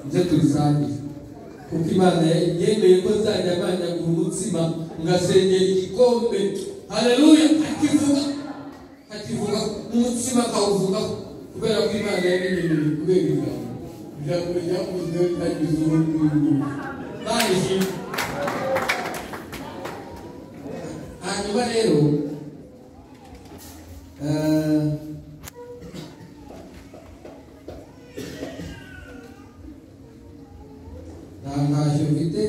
Nze turisangire kuko Imana yemeye ko nzajya manyagura umutsima ngasengera igikombe. Haleluya! Akivuga umutsima akawuvuga kubera ko Imana yabinyemeye kubera ijambo. Ijambo ryavuze ritagize urundi. Imana. Hanyuma rero nta ntashyo mfite,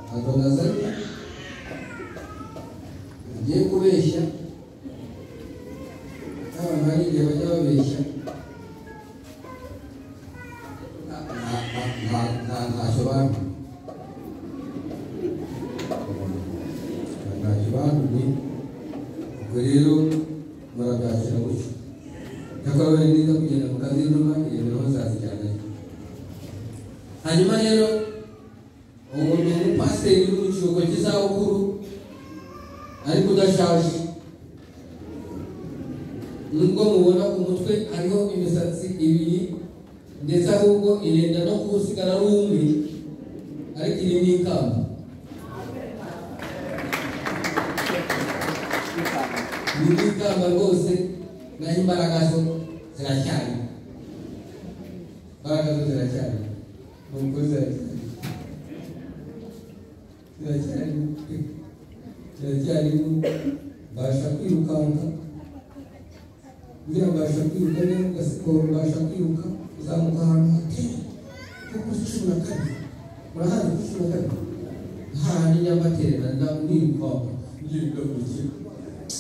ntabwo nazanye, ngiye kubeshya n'abantu hari igihe bajya babeshya. Nta ntashyo bantu, ntacyo bantumye. Ubwo rero murabyakira gutyo. Cyakora wenda niza kugenda mu kazi inuma iyo nzazijyanayo. Hanyuma rero ubu ni umupasiteri uri mu kiruhuko cy'izabukuru ariko udashaje. Nubwo mubona ku mutwe hariho imisatsi ibiri ndetse ahubwo irenda no kuwusigara ari umwe, ariko irimo ikamba. Irimo ikamba rwose, naho imbaraga zo ziracyari. Imbaraga zo ziracyari. Nuko ziracyari ziracyarimo. Mbasha kwirukanka, buriya mbasha kwiruka neza ugasiporo, mbasha kwiruka kuzamuka ahantu hateye nko kuri 12. Murahazi kuri 12 hahandi nyambaterera nirukanka ngenda gutya,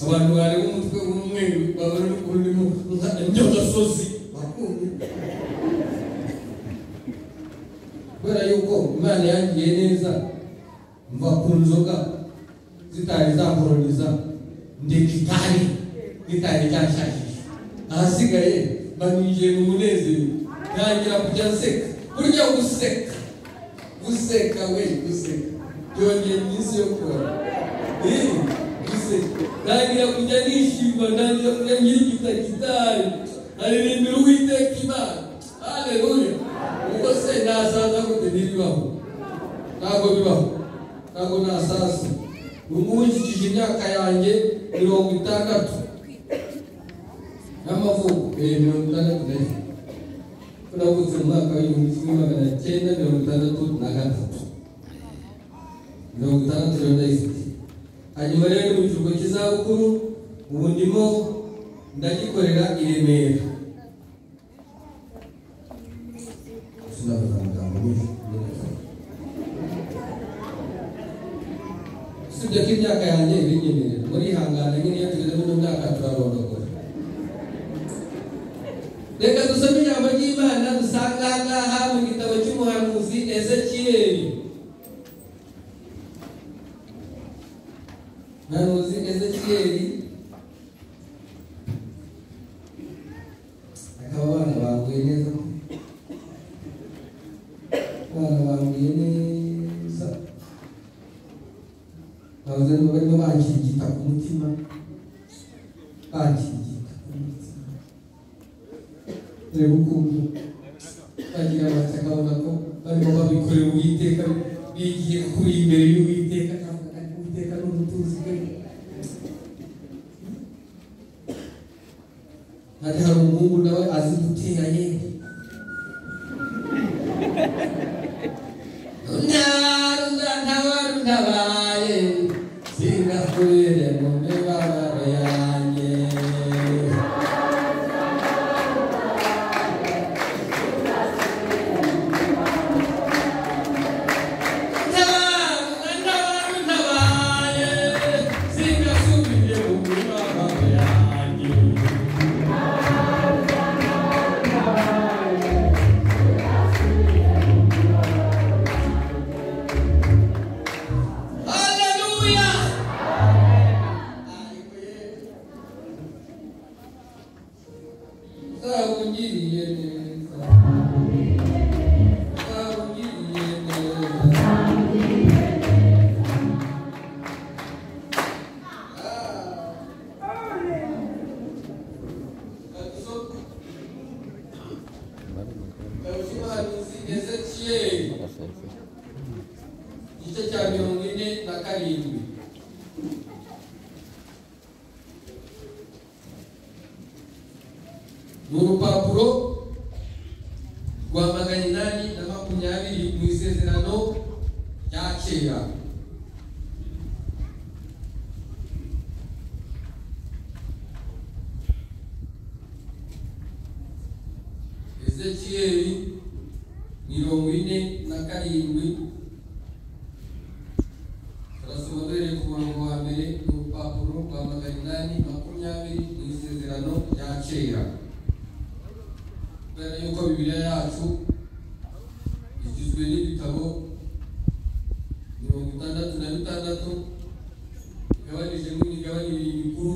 abantu bareba umutwe w'umweru babona n'ukuntu urimo njyagasozi bakumva. Kubera yuko Imana yangiye neza mva ku nzoga zitari zakoroniza, ndeka itabi ritari ryanshajije, ahasigaye baninjiye mu munezero, ntangira kujya nseka. Burya guseka guseka we guseka byongera iminsi yo kubaho. Guseka ntangira kujya nishima, ntangira kujya nkirigita gitari nkaririmbira Uwiteka Imana. Haleluya! Ubwo se nasaza gute? Ntibibaho, ntabwo bibaho, ntabwo nasaza. Ubu ngubu nshyikije imyaka yanjye 60 y'amavuko, 60 ndayifite. Navutse mu mwaka w'1963, 60 rero ndayifite. Hanyuma rero mu kiruhuko cy'izabukuru ubu ndimo ndagikorera i Remera. Sinavuga amagambo menshi, usibye ko imyaka yanjye ibinyemerera. Murihangana nyine, iyo tugeze muri ino myaka turarondogora. Reka dusome ijambo ry'Imana dusanga aha ngaha mu gitabo cy'umuhanuzi Ezekiyeli. Umuhanuzi Ezekiyeli akaba abana banguye neza, abana banguye neza, bahoze barimo bankirigita ku mutima, bankirigita ku mutima. Reba ukuntu bagira bati akabona ko barimo babikorera Uwiteka, bigiye kuri imbere y'Uwiteka, akavuga ati Uwiteka ni umutuzi we. Hari umuhungu nawe azi gutera yewe. Ntabaye sinasubire mu mibabaro yanjye. Ntabaye sinasubire mu mibabaro yanjye. Haleluya! Uzabungiriye neza, uzabungiriye neza. Igice cya 47. Ni urupapuro rwa 820 mu isezerano rya kera. Ezekiyeli 47, turasoma duhereye ku murongo wa mbere, ni urupapuro rwa 820 mu isezerano rya kera. Kubera yuko Bibiliya yacu igizwe n'ibitabo 66 bigabanijemo imigabane ibiri mikuru: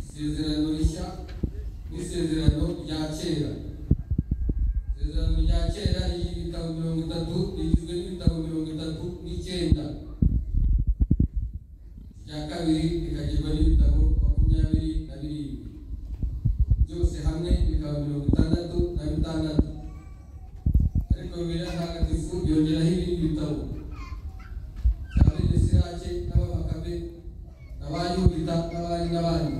isezerano rishya n'isezerano rya kera. Isezerano rya kera ry'ibitabo 30 rigizwe n'ibitabo 39, irya kabiri rikagirwa n'ibitabo 27, byose hamwe bikaba 66. Ariko Bibiliya ntagatifu yongeraho ibindi bitabo bya bene Sirake n'Abamakabe n'Abayuda n'abandi n'abandi.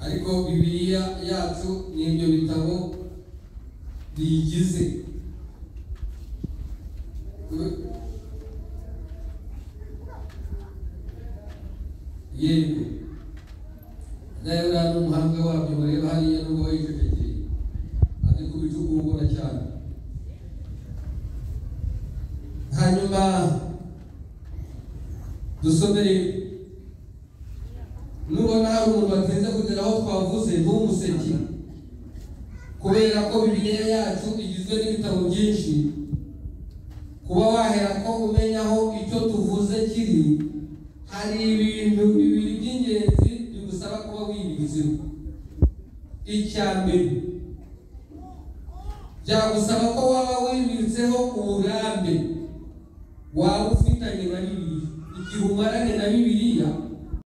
Ariko Bibiliya yacu ni ibyo bitabo biyigize. Yego, nawe uriya ni umuhanga wabyo, mureba hariya nubwo yicecekeye azi kubicukumbura cyane. Hanyuma dusomere, nubona hari umuntu watinze kugera aho twavuze ntumuseke, kubera ko Bibiliya yacu igizwe n'ibitabo byinshi. Kuba wahera ko umenya aho icyo tuvuze kiri, hari ibintu bibiri by'ingenzi bigusaba kuba wibiziho. Icya mbere, byagusaba ko waba wibitseho uburambe waba ufitanye na Bibiliya. Igihe umaranye na Bibiliya